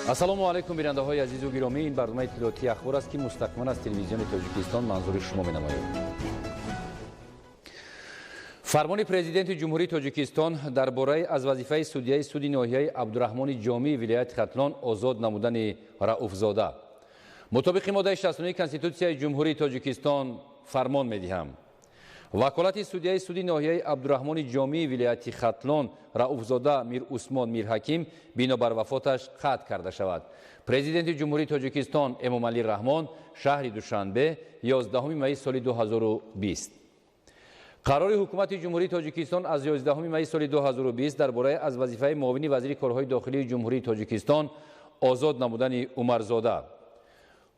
Ассалому алайкум, бинандаҳои азизу гиромӣ. Ин барномаи иттилоотии «Ахбор» аст, ки мустақиман аз Телевизиони Тоҷикистон манзури шумо менамояд. Фармони Президенти Ҷумҳурии Тоҷикистон дар бораи аз вазифаи судяи суди ноҳияи Абдураҳмони Ҷомии вилояти Хатлон озод намудани Рауфзода. Мутобиқи моддаи 69 Конститутсияи Ҷумҳурии Тоҷикистон фармон медиҳам: ваколати судяи суди ноҳияи Абдураҳмони Ҷомии вилояти Хатлон Рауфзода Мир Усмон Мирҳаким бинобар вафоташ қатъ карда шавад. Президенти Ҷумҳурии Тоҷикистон Эмомалӣ Раҳмон, шаҳри Душанбе, 11 майи соли 2020. Қарори Ҳукумати Ҷумҳурии Тоҷикистон аз 11 майи соли 2020 дар бораи аз вазифаи муовини вазири корҳои дохилии Ҷумҳурии Тоҷикистон озод намудани Умарзода.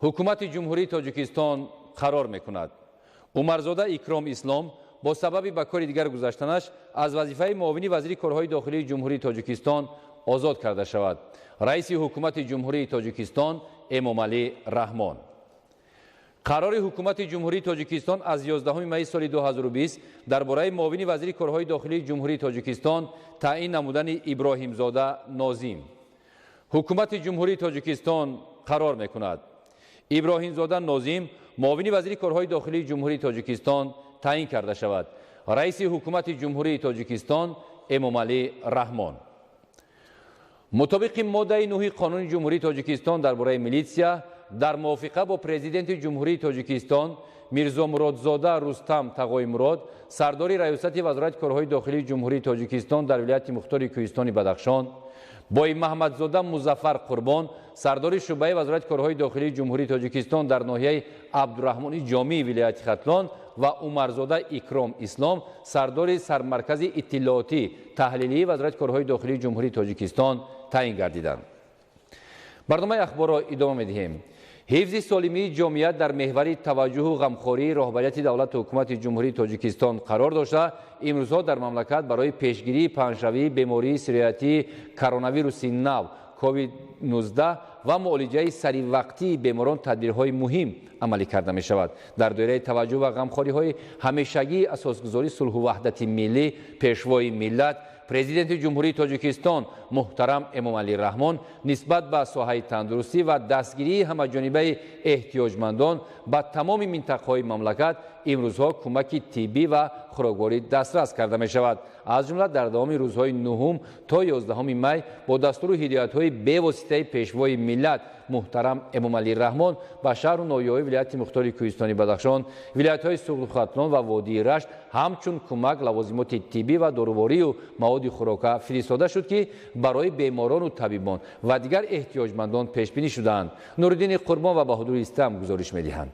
Ҳукумати Ҷумҳурии Тоҷикистон қарор мекунад: Умарзода Икром Ислом бо сабаби ба кори дигар гузаштанаш аз вазифаи муовини вазири корҳои дохилии Ҷумҳурии Тоҷикистон озод карда шавад. Раиси Ҳукумати Ҷумҳурии Тоҷикистон Эмомалӣ Раҳмон. Қарори Ҳукумати Ҷумҳурии Тоҷикистон аз 11 майи соли 2020 дар бораи муовини вазири корҳои дохилии Ҷумҳурии Тоҷикистон таъин намудани Иброҳимзода Нозим. Ҳукумати Ҷумҳурии Тоҷикистон қарор мекунад: Иброҳимзода Нозим муовини вазири корҳои дохилии Ҷумҳурии Тоҷикистон таъин карда шавад. Раиси Ҳукумати Ҷумҳурии Тоҷикистон Эмомалӣ Раҳмон. Мутобиқи моддаи 9 Қонуни Ҷумҳурии Тоҷикистон дар бораи милитсия, дар мувофиқа бо Президенти Ҷумҳурии Тоҷикистон Мирзомуродзода Рустам Тағоимурод сардори Раёсати Вазорати корҳои дохилии Ҷумҳурии Тоҷикистон дар вилояти мухтори Кӯҳистони Бадахшон, Боимаҳмадзода Музаффар Қурбон сардори шӯъбаи Вазорати корҳои дохилии Ҷумҳурии Тоҷикистон дар ноҳияи Абдураҳмони Ҷомии вилояти Хатлон ва Умарзода Икром Ислом сардори Сармаркази иттилоотӣ таҳлилии Вазорати корҳои дохилии Ҷумҳурии Тоҷикистон таъин гардиданд. Барномаи «Ахборро» идома медиҳем. Ҳифзи солимии ҷомеа дар меҳвари таваҷҷӯҳу ғамхории роҳбарияти давлату ҳукумати Ҷумҳурии Тоҷикистон қарор дошта, имрӯзҳо дар мамлакат барои пешгирии паҳншавии бемории сироятии коронавируси нав COVID-19 ва муолиҷаи саривақтии беморон тадбирҳои муҳим амалӣ карда мешавад. Дар доираи таваҷҷӯҳ ва ғамхориҳои ҳамешагии асосгузори сулҳу ваҳдати миллӣ, Пешвои миллат, Президенти Ҷумҳурии Тоҷикистон муҳтарам Эмомалӣ Раҳмон нисбат ба соҳаи тандурустӣ ва дастгирии ҳамаҷонибаи эҳтиёҷмандон ба тамоми минтақаҳои мамлакат имрӯзҳо кӯмаки тиббӣ ва хӯрокворӣ дастрас карда мешавад. Аз ҷумла дар давоми рӯзҳои 9 то 11 май бо дастуру ҳидоятҳои бевоситаи Пешвои миллат муҳтарам Эмомалӣ Раҳмон ба шаҳру ноҳияҳои вилояти мухтори Кӯҳистони Бадахшон, вилоятҳои Суғду Хатлон ва водии Рашт ҳамчун кӯмак лавозимоти тиббӣ ва доруворию маводи хӯрока фиристода шуд, ки барои беморону табибон ва дигар эҳтиёҷмандон пешбинӣ шудаанд. Нуриддини Қурбон ва Баҳодури Истам гузориш медиҳанд.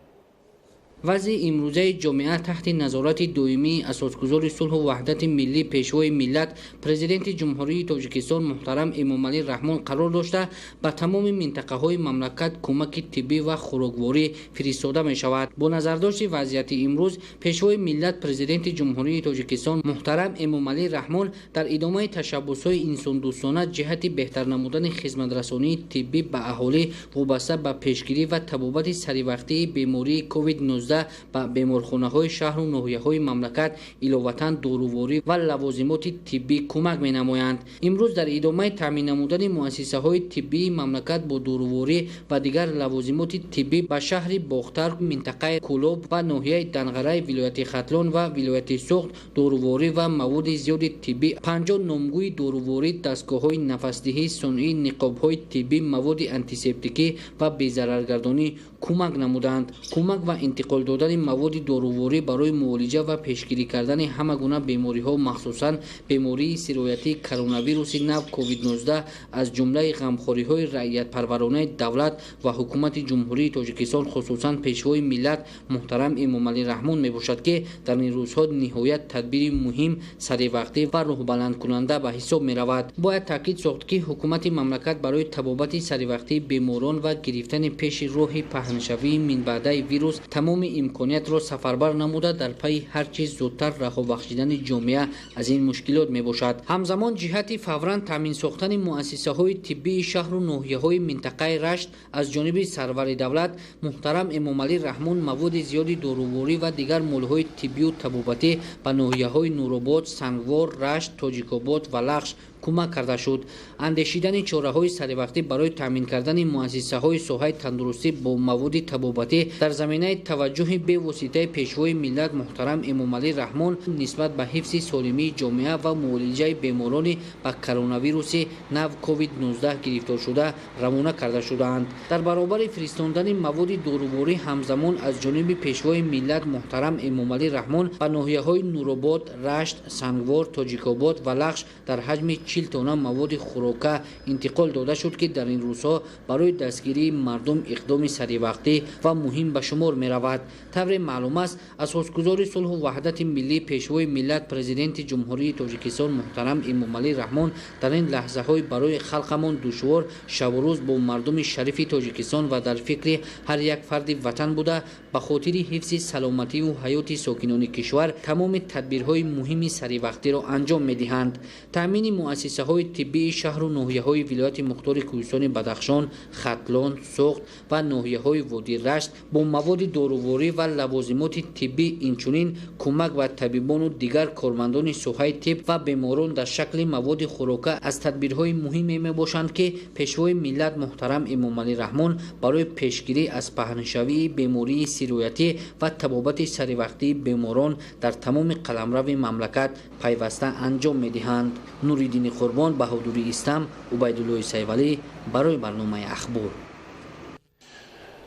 Вазъи имрӯзаи ҷомеа таҳти назорати доимии асосгузори сулҳу ваҳдати миллӣ, Пешвои миллат, Президенти Ҷумҳурии Тоҷикистон муҳтарам Эмомалӣ Раҳмон қарор дошта, ба тамоми минтақаҳои мамлакат кӯмаки тиббӣ ва хӯрокворӣ фиристода мешавад. Бо назардошти вазъияти имрӯз Пешвои миллат, Президенти Ҷумҳурии Тоҷикистон муҳтарам Эмомалӣ Раҳмон дар идомаи ташаббусҳои инсондӯстона ҷиҳати беҳтар намудани хизматрасонии тиббӣ ба аҳолӣ вобаста ба пешгирӣ ва табобати саривақтии бемории COVID-19 ба беморхонаҳои шаҳру ноҳияҳои мамлакат иловатан доруворӣ ва лавозимоти тиббӣ кӯмак менамоянд. Имрӯз дар идомаи таъмин намудани муассисаҳои тиббии мамлакат бо доруворӣ ва дигар лавозимоти тиббӣ ба шаҳри Бохтар, минтақаи Кӯлоб ва ноҳияи Данғараи вилояти Хатлон ва вилояти Суғд доруворӣ ва маводи зиёди тиббӣ, 50 номгӯи доруворӣ, дастгоҳҳои нафасдиҳии сунъӣ, ниқобҳои тиббӣ, маводи антисептикӣ ва безараргардонӣ кӯмак намуданд. Кӯмак ва интиқол додани маводи доруворӣ барои муолиҷа ва пешгирӣ кардани ҳама гуна бемориҳо, махсусан бемории сироятии коронавируси нав COVID-19, аз ҷумлаи ғамхориҳои раиятпарваронаи давлат ва ҳукумати Ҷумҳурии Тоҷикистон, хусусан Пешвои миллат муҳтарам Эмомалӣ Раҳмон мебошад, ки дар ин рӯзҳо ниҳоят тадбири муҳим, саривақтӣ ва рӯҳбаландкунанда ба ҳисоб меравад. Бояд таъкид сохт, ки ҳукумати мамлакат барои табобати саривақтии беморон ва гирифтани пеши роҳи паҳншавии минбаъдаи вирус тамоми имкониятро сафарбар намуда, дар пайи ҳар чиз зудтар раҳо бахшидани ҷомеа аз ин мушкилот мебошад. Ҳамзамон ҷиҳати фавран таъмин сохтани муассисаҳои тиббии шаҳру ноҳияҳои минтақаи Рашт аз ҷониби сарвари давлат муҳтарам Эмомалӣ Раҳмон маводи зиёди доруворӣ ва дигар молҳои тиббию табобатӣ ба ноҳияҳои Нуробод, Сангвор, Рашт, Тоҷикобод ва Лахш Кӯмак карда шуд. Андешидани чораҳои саривақтӣ барои таъмин кардани муассисаҳои соҳаи тандурустӣ бо маводи табобатӣ дар заминаи таваҷҷӯҳи бевоситаи Пешвои миллат муҳтарам Эмомалӣ Раҳмон нисбат ба ҳифзи солимии ҷомеа ва муолиҷаи беморони ба коронавируси нав COVID-19 гирифторшуда равона карда шудаанд. Дар баробари фиристондани маводи доруворӣ, ҳамзамон аз ҷониби Пешвои миллат муҳтарам Эмомалӣ Раҳмон ба ноҳияҳои Нуробод, Рашт, Сангвор, Тоҷикобод ва Лахш дар ҳаҷми 40 тонна маводи хӯрока интиқол дода шуд, ки дар ин рӯзҳо барои дастгирии мардум иқдоми саривақтӣ ва муҳим ба шумор меравад. Тавре маълум аст, асосгузори сулҳу ваҳдати миллӣ, Пешвои миллат, Президенти Ҷумҳурии Тоҷикистон муҳтарам Эмомалӣ Раҳмон дар ин лаҳзаҳои барои халқамон душвор шабу рӯз бо мардуми шарифи Тоҷикистон ва дар фикри ҳар як фарди ватан буда, ба хотири ҳифзи саломативу ҳаёти сокинони кишвар тамоми тадбирҳои муҳими саривақтиро анҷом медиҳанд. Таъмини муассисаҳои тиббии шаҳру ноҳияҳои вилояти мухтори Кӯҳистони Бадахшон, Хатлон, Суғд ва ноҳияҳои водии Рашт бо маводи доруворӣ ва лавозимоти тиббӣ, инчунин кӯмак ба табибону дигар кормандони соҳаи тиб ва беморон дар шакли маводи хӯрока аз тадбирҳои муҳиме мебошанд, ки Пешвои миллат муҳтарам Эмомалӣ Раҳмон барои пешгирӣ аз паҳншавии бемории сироятӣ ва табобати саривақтии беморон дар тамоми қаламрави мамлакат пайваста анҷом медиҳанд. Нуриддини Қурбон, Баҳодури Истам, Убайдуллои Сайвалӣ барои барномаи Ахбор.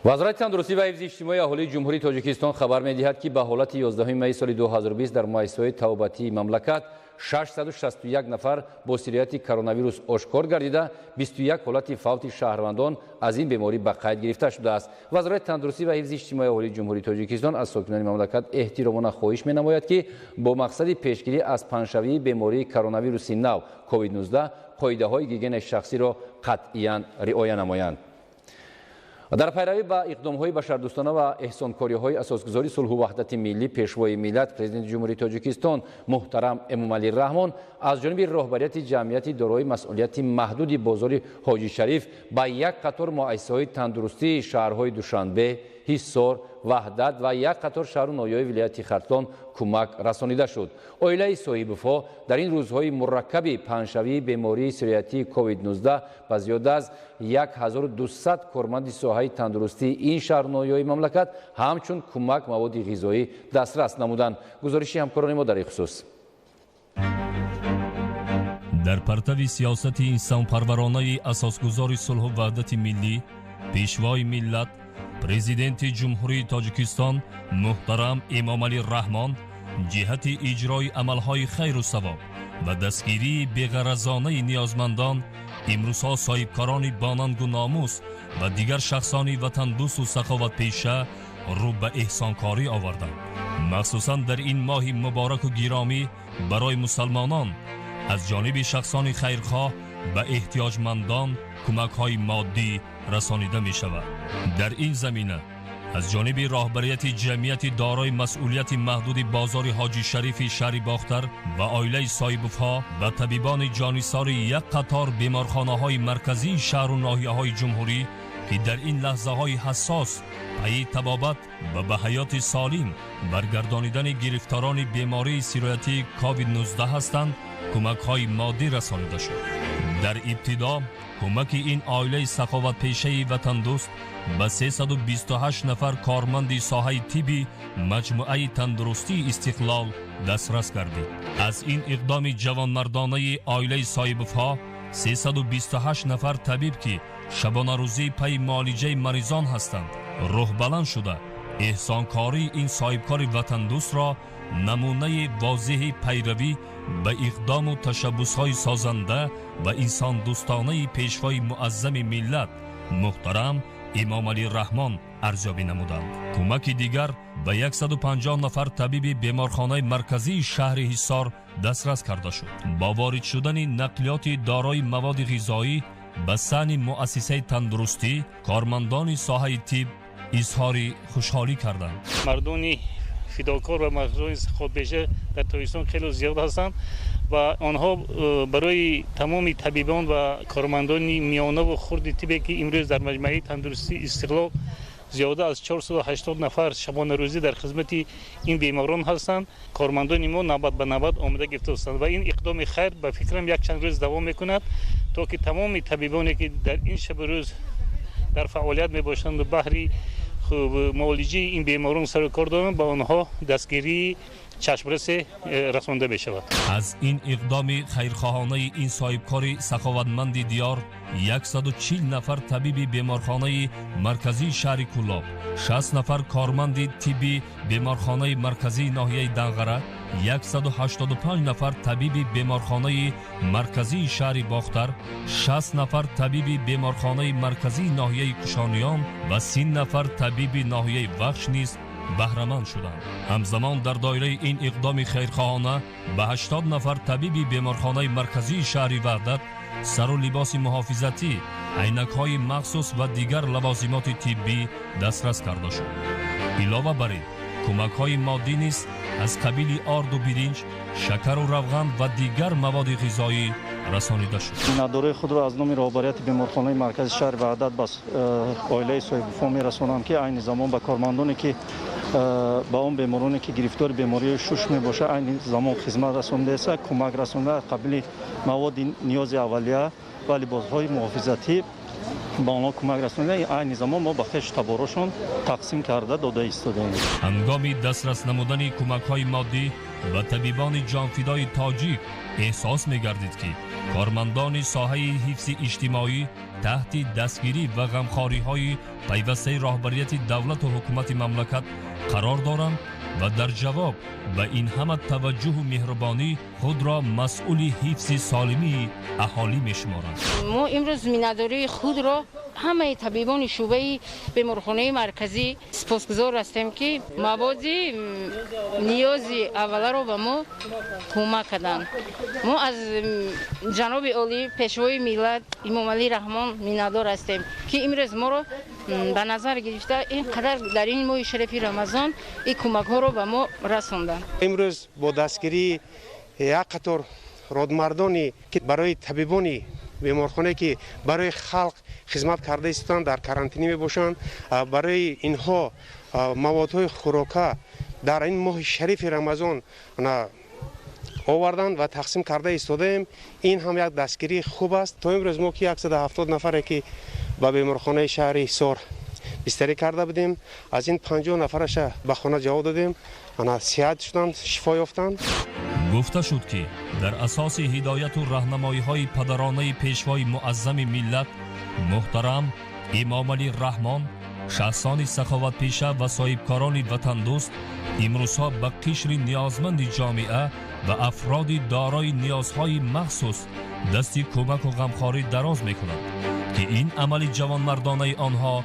Вазорати тандурустӣ ва ҳифзи иҷтимоии аҳолии Ҷумҳурии Тоҷикистон хабар медиҳад, ки ба ҳолати 11 майи соли 2020 дар муассисаҳои табобатии мамлакат 661 нафар бо сирояти коронавирус ошкор гардида, 21 ҳолати фавти шаҳрвандон аз ин беморӣ ба қайд гирифта шудааст. Вазорати тандурустӣ ва ҳифзи иҷтимоии аҳолии Ҷумҳурии Тоҷикистон аз сокинони мамлакат эҳтиромона хоҳиш менамояд, ки бо мақсади пешгирӣ аз паҳншавии бемории коронавируси нав COVID-19 қоидаҳои гигиенаи шахсиро қатъиян риоя намоянд. Дар пайравӣ ба иқдомҳои башардӯстона ва эҳсонкориҳои асосгузори сулҳу ваҳдати миллӣ, Пешвои миллат, Президенти Ҷумҳурии Тоҷикистон муҳтарам Эмомалӣ Раҳмон аз ҷониби роҳбарияти ҷамъияти дорои масъулияти маҳдуди бозори Ҳоҷи Шариф ба як қатор муассисаҳои тандурустии шаҳрҳои Душанбе, Ҳисор, Ваҳдат ва як қатор шаҳру ноҳияҳои вилояти Хатлон кӯмак расонида шуд. Оилаи соҳибовҳо дар ин рӯзҳои мураккаби паҳншавии бемории сироятии COVID-19 ба зиёда аз 1200 корманди соҳаи тандурустии ин шаҳру ноҳияҳои мамлакат ҳамчун кӯмак маводи ғизоӣ дастрас намуданд. Гузориши ҳамкорони мо дар ин хусус. Дар партави сиёсати инсонпарваронаи асосгузори сулҳу ваҳдати миллӣ, Пешвои миллат, Президенти Ҷумҳурии Тоҷикистон муҳтарам Эмомалӣ Раҳмон ҷиҳати иҷрои амалҳои хайру савоб ва дастгирии беғаразонаи ниёзмандон имрӯзҳо соҳибкорони бонангу номус ва дигар шахсони ватандӯсту саховатпеша рӯ ба эҳсонкорӣ оварданд. Махсусан дар ин моҳи мубораку гиромӣ барои мусалмонон аз ҷониби шахсони хайрхоҳ ба эҳтиёҷмандон кӯмакҳои моддӣ расонида мешавад. Дар ин замина аз ҷониби роҳбарияти ҷамъияти дорои масъулияти маҳдуди бозори Ҳоҷи Шарифи шаҳри Бохтар ва оилаи соҳибовҳо ба табибони ҷонисори як қатор беморхонаҳои марказии шаҳру ноҳияҳои ҷумҳурӣ, ки дар ин лаҳзаҳои ҳассос пайи табобат ва ба ҳаёти солим баргардонидани гирифторони бемории сироятии COVID-19 ҳастанд, кӯмакҳои моддӣ расонида шуд. Дар ибтидо кӯмаки ин оилаи саховатпешаи ватандӯст ба 328 нафар корманди соҳаи тибби маҷмӯаи тандурустии Истиқлол дастрас гардид. Аз ин иқдоми ҷавонмардонаи оилаи соҳибовҳо 328 нафар табиб, ки шабонарӯзӣ пайи муолиҷаи маризон ҳастанд, рӯҳбаланд шуда эҳсонкории ин соҳибкори ватандӯстро намунаи возеҳи пайравӣ ба иқдому ташаббусҳои созанда ва инсондӯстонаи Пешвои муаззами миллат муҳтарам Эмомалӣ Раҳмон арзёбӣ намуданд. Кӯмаки дигар ба 150 нафар табиби беморхонаи марказии шаҳри Ҳисор дастрас карда шуд. Бо ворид шудани нақлиёти дорои маводи ғизоӣ ба саҳни муассисаи тандурустӣ кормандони соҳаи тиб изҳори хушҳолӣ карданд. Мардони фидокор ва мардони саховатпеша дар Тоҷикистон хеле зиёд ҳастанд ва онҳо барои тамоми табибон ва кормандони миёнаву хурди тибе, ки имрӯз дар маҷмӯаи тандурустии Истиқлол Зиёда аз 480 нафар шабонарӯзӣ дар хизмати ин беморон ҳастанд. Кормандони мо навбат ба навбат омода гирифта ҳастанд ва ин иқдоми хайр, ба фикрам, якчанд рӯз давом мекунад, то ки тамоми табибоне, ки дар ин шабу рӯз дар фаъолият мебошанду баҳри муолиҷаи ин беморон сару кор доранд, ба онҳо дастгирии чашмрасе расонда мешавад. Аз ин иқдоми хайрхоҳонаи ин соҳибкори саховатманди диёр 140 нафар табиби беморхонаи марказии шаҳри Кӯлоб, 60 нафар корманди тибби беморхонаи марказии ноҳияи Данғара, 185 нафар табиби беморхонаи марказии шаҳри Бохтар, 60 нафар табиби беморхонаи марказии ноҳияи Кушониён ва 30 нафар табиби ноҳияи Вахш низ баҳраманд шуданд. Ҳамзамон, дар доираи ин иқдоми хайрхоҳона ба 80 нафар табиби беморхонаи марказии шаҳри Ваҳдат сару либоси муҳофизатӣ, айнакҳои махсус ва дигар лавозимоти тиббӣ дастрас карда шуд. Илова бар ин, кӯмакҳои моддӣ низ аз қабили орду биринҷ, шакару равған ва дигар маводи ғизоӣ расонида шуд. Миннатдории худро аз номи роҳбарияти беморхонаи маркази шаҳри Ваҳдат ба оилаи соҳибвафо мерасонам, ки айни замон ба кормандоне, ки ба он бемороне, ки гирифтори бемории шуш мебошад, айни замон хизмат расонидааст, кӯмак расонида, аз қабили маводи ниёзи аввалия ва либосҳои муҳофизатӣ ба онҳо кӯмак расонида. Айни замон мо ба хешу таборошон тақсим карда дода истодаем. Ҳангоми дастрас намудани кӯмакҳои моддӣ ба табибони ҷонфидои тоҷик эҳсос мегардид, ки кормандони соҳаи ҳифзи иҷтимоӣ таҳти дастгирӣ ва ғамхориҳои пайвастаи роҳбарияти давлату ҳукумати мамлакат қарор доранд ва дар ҷавоб ба ин ҳама таваҷҷӯҳу меҳрубонӣ худро масъули ҳифзи солимии аҳолӣ мешуморанд. Мо имрӯз миннатдории худро ҳамаи табибони шӯъбаи беморхонаи марказӣ сипосгузор ҳастем, ки маводи ниёзи авваларо ба мо кӯмак карданд. Мо аз ҷаноби олӣ, Пешвои миллат Эмомалӣ Раҳмон миннатдор ҳастем, ки имрӯз моро ба назар гирифта, ин қадар дар ин моҳи шарифи Рамазон ин кӯмакҳоро ба мо расонданд. Имрӯз бо дастгирии як қатор родмардоне, ки барои табибони беморхонае, ки барои халқ хизмат карда истоданд, дар карантинӣ мебошанд, барои инҳо маводҳои хӯрока дар ин моҳи шарифи Рамазон оварданд ва тақсим карда истодаем. Ин ҳам як дастгирии хуб аст. То имрӯз мо ки 170 нафаре, ки ба беморхонаи шаҳри Ҳисор бистарӣ карда будем, аз ин 50 нафараша ба хона ҷавоб додем, ана сиҳат шуданд, шифо ёфтанд. Гуфта шуд, ки дар асоси ҳидояту раҳнамоиҳои падаронаи Пешвои муаззами миллат муҳтарам Эмомалӣ Раҳмон шахсони саховатпеша ва соҳибкорони ватандӯст имрӯзҳо ба қишри ниёзманди ҷомеа ва афроди дорои ниёзҳои махсус дасти кӯмаку ғамхорӣ дароз мекунанд, ки ин амали ҷавонмардонаи онҳо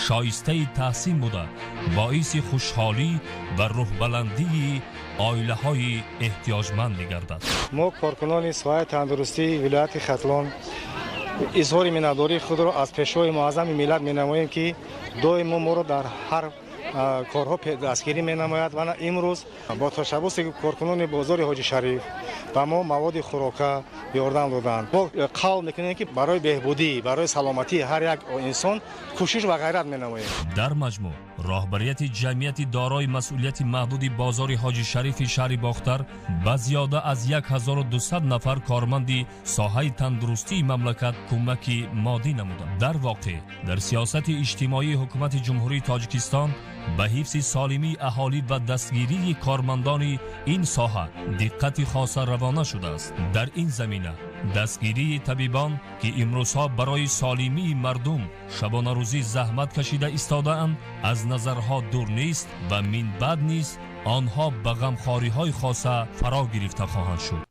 шоистаи таҳсин буда, боиси хушҳолӣ ва рӯҳбаландии оилаҳои эҳтиёҷманд мегардад. Мо, коркунони соҳаи тандурустии вилояти Хатлон, изҳори миннатдории худро аз Пешвои муаззами миллат менамоем, ки доимо моро дар ҳар корҳо дастгирӣ менамояд. Ва имрӯз бо ташаббуси коркунони бозори Ҳоҷи Шариф ба мо маводи хӯрока ёрдам доданд. Мо қавл мекунем, ки барои беҳбудӣ, барои саломатии ҳар як инсон кӯшиш ва ғайрат менамоем. Дар маҷмӯъ, роҳбарияти ҷамъияти дорои масъулияти маҳдуди бозори Ҳоҷи Шарифи шаҳри Бохтар ба зиёда аз 1200 нафар корманди соҳаи тандурустии мамлакат кӯмаки моддӣ намуданд. Дар воқеъ, дар сиёсати иҷтимоии ҳукумати Ҷумҳурии Тоҷикистон ба ҳифзи солимии аҳолӣ ва дастгирии кормандони ин соҳа диққати хоса равона шудааст. Дар ин замина дастгирии табибон, ки имрӯзҳо барои солимии мардум шабонарӯзӣ заҳмат кашида истодаанд, аз назарҳо дур нест ва минбаъд низ онҳо ба ғамхориҳои хоса фаро гирифта хоҳанд шуд.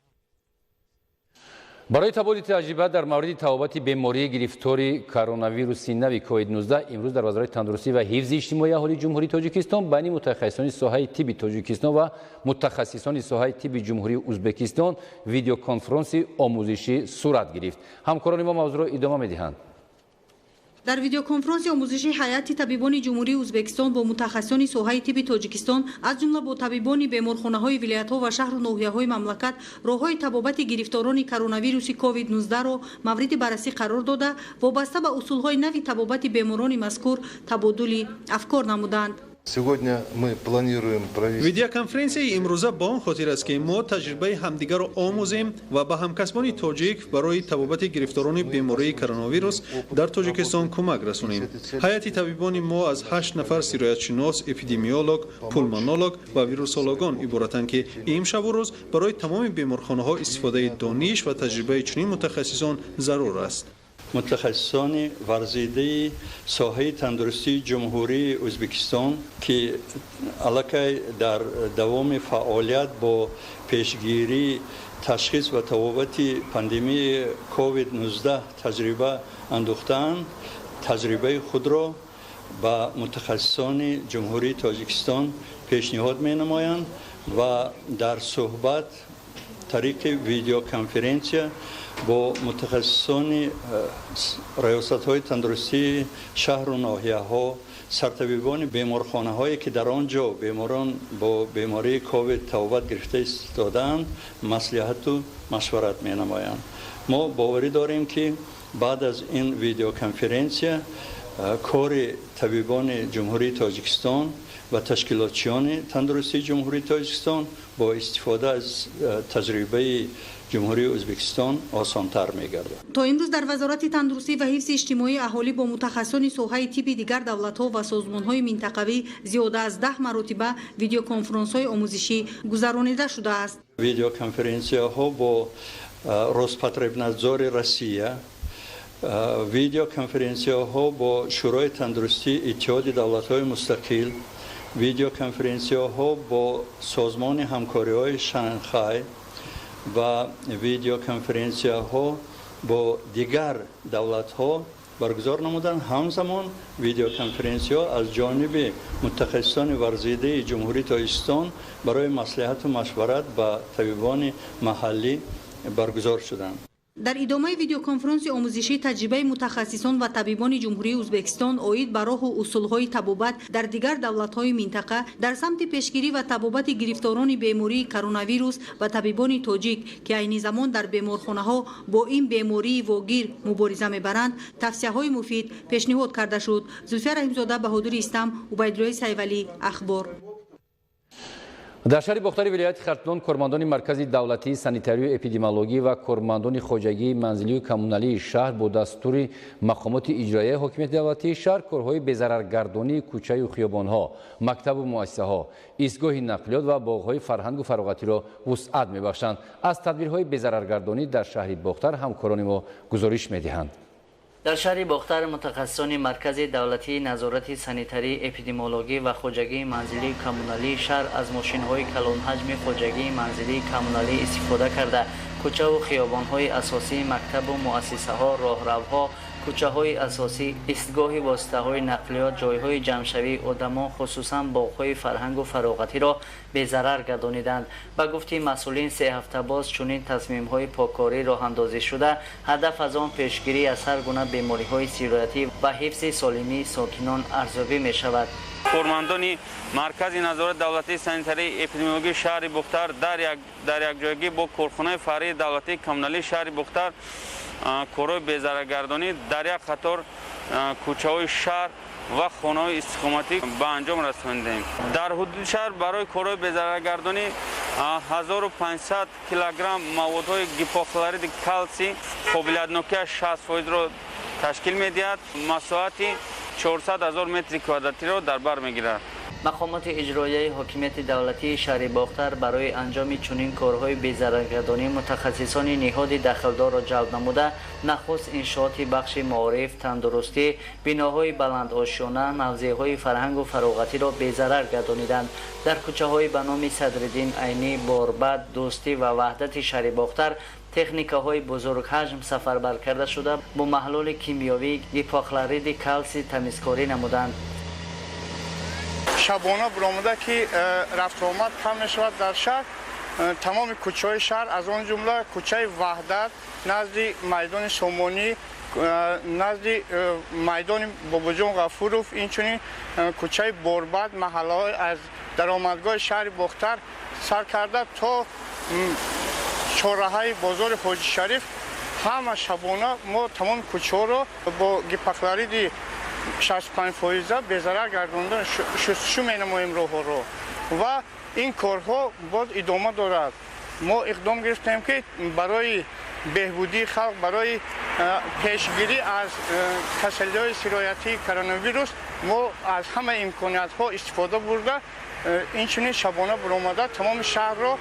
Барои табодули таҷриба дар мавриди табобати бемории гирифтори коронавируси нави COVID-19 имрӯз дар Вазорати тандурустӣ ва ҳифзи иҷтимоии аҳолии Ҷумҳурии Тоҷикистон байни мутахассисони соҳаи тибби Тоҷикистон ва мутахассисони соҳаи тибби Ҷумҳурии Ӯзбекистон видеоконфронси омӯзишӣ сурат гирифт. Ҳамкорони мо мавзӯъро идома медиҳанд. Дар видеоконфронси омӯзиши ҳайати табибони Ҷумҳурии Ӯзбекистон бо мутахассисони соҳаи тибби Тоҷикистон, аз ҷумла бо табибони беморхонаҳои вилоятҳо ва шаҳру ноҳияҳои мамлакат, роҳҳои табобати гирифторони коронавируси COVID-19-ро мавриди баррасӣ қарор дода, вобаста ба усулҳои нави табобати беморони мазкур табодули афкор намуданд. Сегодня мы планируем провести. Видеоконференсияи имрӯза ба он хотир аст, ки мо таҷрибаи ҳамдигарро омӯзем ва ба ҳамкасбони тоҷик барои табобати гирифторони бемории коронавирус дар Тоҷикистон кӯмак расонем. Ҳайати табибони мо аз 8 нафар сироятшинос, эпидемиолог, пулмонолог ва вирусологон иборатанд, ки имшабу рӯз барои тамоми беморхонаҳо истифодаи дониш ва таҷрибаи чунин мутахассисон зарур аст. Мутахассисони варзидаи соҳаи тандурустии Ҷумҳурии Ӯзбекистон, ки аллакай дар давоми фаъолият бо пешгирӣ, ташхис ва табобати пандемияи COVID-19 таҷриба андӯхтаанд, таҷрибаи худро ба мутахассисони Ҷумҳурии Тоҷикистон пешниҳод менамоянд ва дар суҳбат тариқи видеоконференсия бо мутахассисони раёсатҳои тандурустии шаҳру ноҳияҳо, сартабибони беморхонаҳое, ки дар он ҷо беморон бо бемории ковид табобат гирифта истодаанд, маслиҳату машварат менамоянд. Мо боварӣ дорем, ки баъд аз ин видеоконференсия кори табибони Ҷумҳурии Тоҷикистон ва ташкилотчиёни тандурустии Ҷумҳурии Тоҷикистон бо истифода аз таҷрибаи Ҷумҳурии Ӯзбекистон осонтар мегардад. То имрӯз дар Вазорати тандурустӣ ва ҳифзи иҷтимоии аҳолӣ бо мутахассисони соҳаи тибби дигар давлатҳо ва созмонҳои минтақавӣ зиёда аз 10 маротиба видеоконфронсҳои омӯзишӣ гузаронида шудааст. Видеоконференсияҳо бо Роспотребнадзори Россия, видеоконференсияҳо бо Шӯрои тандурустии Иттиҳоди давлатҳои мустақил, видеоконференсияҳо бо Созмони ҳамкориҳои Шанхай ва видеоконференсияҳо бо дигар давлатҳо баргузор намуданд. Ҳамзамон видеоконференсияҳо аз ҷониби мутахассисони варзидаи Ҷумҳурии Тоҷикистон барои маслиҳату машварат ба табибони маҳаллӣ баргузор шуданд. Дар идомаи видеоконфронси омӯзишӣ таҷрибаи мутахассисон ва табибони Ҷумҳурии Ӯзбекистон оид ба роҳу усулҳои табобат дар дигар давлатҳои минтақа дар самти пешгирӣ ва табобати гирифторони бемории коронавирус ва табибони тоҷик, ки айни замон дар беморхонаҳо бо ин бемории вогир мубориза мебаранд, тавсияҳои муфид пешниҳод карда шуд. Зулфия Раҳимзода, Баҳодури Истам, Убайдуллои Сайвалӣ, Ахбор. Дар шаҳри Бохтари вилояти Хатлон кормандони Маркази давлатии санитарию эпидемиологӣ ва кормандони хоҷагии манзилию коммуналии шаҳр бо дастури мақомоти иҷроияи ҳокимияти давлатии шаҳр корҳои безараргардонии кӯчаю хиёбонҳо, мактабу муассисаҳо, истгоҳи нақлиёт ва боғҳои фарҳангу фароғатиро вусъат мебахшанд. Аз тадбирҳои безараргардонӣ дар шаҳри Бохтар ҳамкорони мо гузориш медиҳанд. Дар шаҳри Бохтар мутахассисони Маркази давлатии назорати санитарии эпидемиологӣ ва хоҷагии манзилии коммуналии шаҳр аз мошинҳои калонҳаҷми хоҷагии манзилии коммуналӣ истифода карда, кӯчаву хиёбонҳои асосии мактабу муассисаҳо, роҳравҳо, кӯчаҳои асосӣ, истгоҳи воситаҳои нақлиёт, ҷойҳои ҷамъшавии одамон, хусусан боғҳои фарҳангу фароғатиро безарар гардониданд. Ба гуфти масъулин, 3 ҳафта боз чунин тасмимҳои поккорӣ роҳандозӣ шуда, ҳадаф аз он пешгирӣ аз ҳар гуна бемориҳои сироятӣ ва ҳифзи солимии сокинон арзёбӣ мешавад. Кормандони Маркази назорати давлатии санитарии эпидемиологии шаҳри Бохтар дар якҷоягӣ бо корхонаи фаръии давлатии коммуналии шаҳри Бохтар корҳои безараргардонӣ дар як қатор кӯчаҳои шаҳр ва хонаҳои истиқоматӣ ба анҷом расондем. Дар ҳудуди шаҳр барои корҳои безараргардонӣ 1500 килограмм маводҳои гипохлориди калсий қобилиятнокиаш 60%-ро ташкил медиҳад, масоҳати 400 000 метри квадратиро дар бар мегирад. Мақомоти иҷроияи ҳокимияти давлатии шаҳри Бохтар барои анҷоми чунин корҳои безараргардонӣ мутахассисони ниҳоди дахлдорро ҷалб намуда, нахуст иншооти бахши маориф, тандурустӣ, биноҳои баландошёна, мавзеъҳои фарҳангу фароғатиро безарар гардониданд. Дар кӯчаҳои ба номи Садриддин Айнӣ, Борбад, Дӯстӣ ва Ваҳдати шаҳри Бохтар техникаҳои бузургҳаҷм сафарбар карда шуда, бо маҳлули кимиёвӣ гипохлориди калсий тамизкорӣ намуданд. Шабона баромада, ки рафтуомад кам мешавад дар шаҳр, тамоми кӯчаҳои шаҳр, аз он ҷумла кӯчаи Ваҳдат назди майдони Сомонӣ, Назди майдони Бобоҷон Ғафуров, инчунин кӯчаи Борбад, маҳаллаҳои аз даромадгоҳи шаҳри Бохтар сар карда то чорраҳаи бозори Ҳоҷи Шариф, ҳама шабона мо тамоми кӯчаҳоро бо гипохлориди 65% безарар гардонда шустушу менамоем роҳҳоро ва ин корҳо боз идома дорад. Мо иқдом гирифтем, ки барои беҳбудии халқ, барои пешгирӣ аз касалиҳои сироятии коронавирус мо аз ҳама имкониятҳо истифода бурда, инчунин шабона баромада тамоми шаҳрро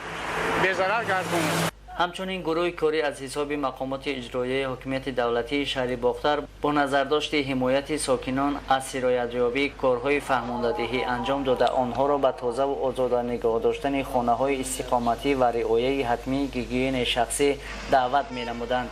безарар гардонем. Ҳамчунин гурӯҳи корӣ аз ҳисоби мақомоти иҷроияи ҳокимияти давлатии шаҳри Бохтар бо назардошти ҳимояти сокинон аз сироятёбӣ корҳои фаҳмондадиҳӣ анҷом дода, онҳоро ба тозаву озода нигоҳ доштани хонаҳои истиқоматӣ ва риояи ҳатмии гигиенаи шахсӣ даъват менамуданд.